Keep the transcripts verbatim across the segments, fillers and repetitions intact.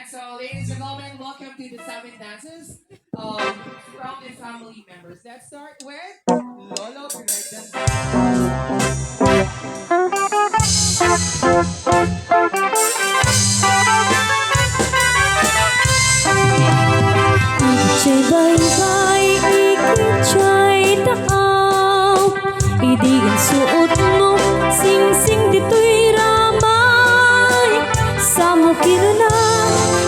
So, ladies and gentlemen, welcome to the seven dances, um, from the family members. Let's start with Lolo Pinagdan. Idiay baybay, idiay taaw, idi insuotmo, singsing ditoy ramay. Samo kinuna,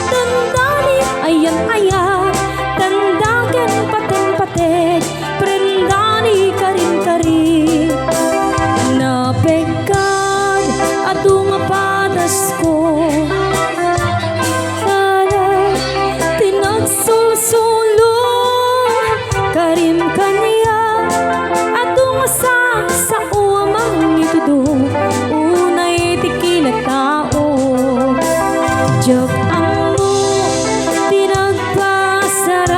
tanda ni ayan-ayan, tanda ken paten-paten, prenda ni karin-karin. Napekkad adu nga padasko, ala, ti nagsulsulo, karim kaniak, adu nga saksao a mangitudo, unay ti kinatao. Diak ammo ti nagpasaram,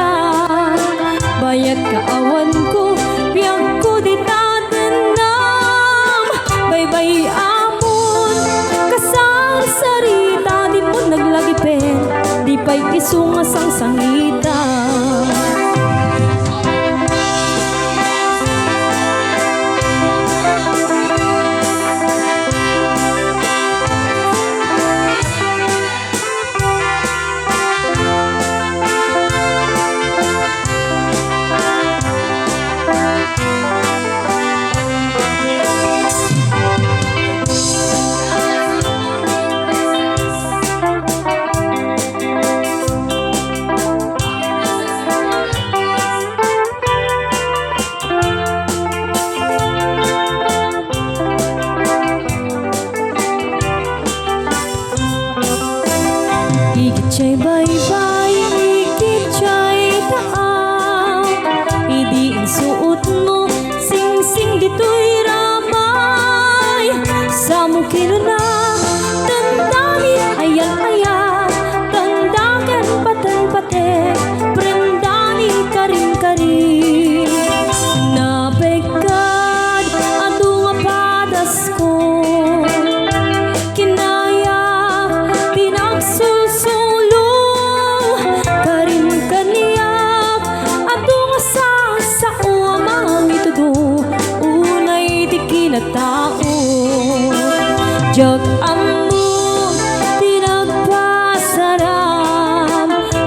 bayat kaawanko, biagko dita dennam. Baybay-amon, kasarsarita, dimon naglagipen, di pay isu nga sangsangita. Idiay baybay, idiay taaw, idi insuotmo, singsing ditoy ramay. Samo kinuna, tanda ni ayan-ayan, tanda ken paten-paten, prenda ni karin-karin. Napekkad adu nga padasko, kinayak ti nagsulsulo, karin kaniak, adu nga saksao a mangitudo, unay ti kinatao. Diak ammo ti nagpasaram,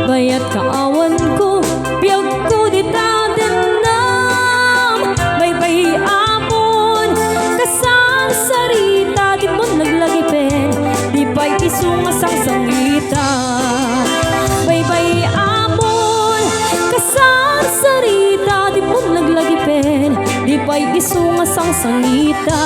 bayat kaawanko, biagko dita dennam. Baybay-amon, kasarsarita, dimon naglagipen, di pay isu nga sangsangita. Baybay-amon, kasarsarita, dimon naglagipen, di pay isu nga sangsangita.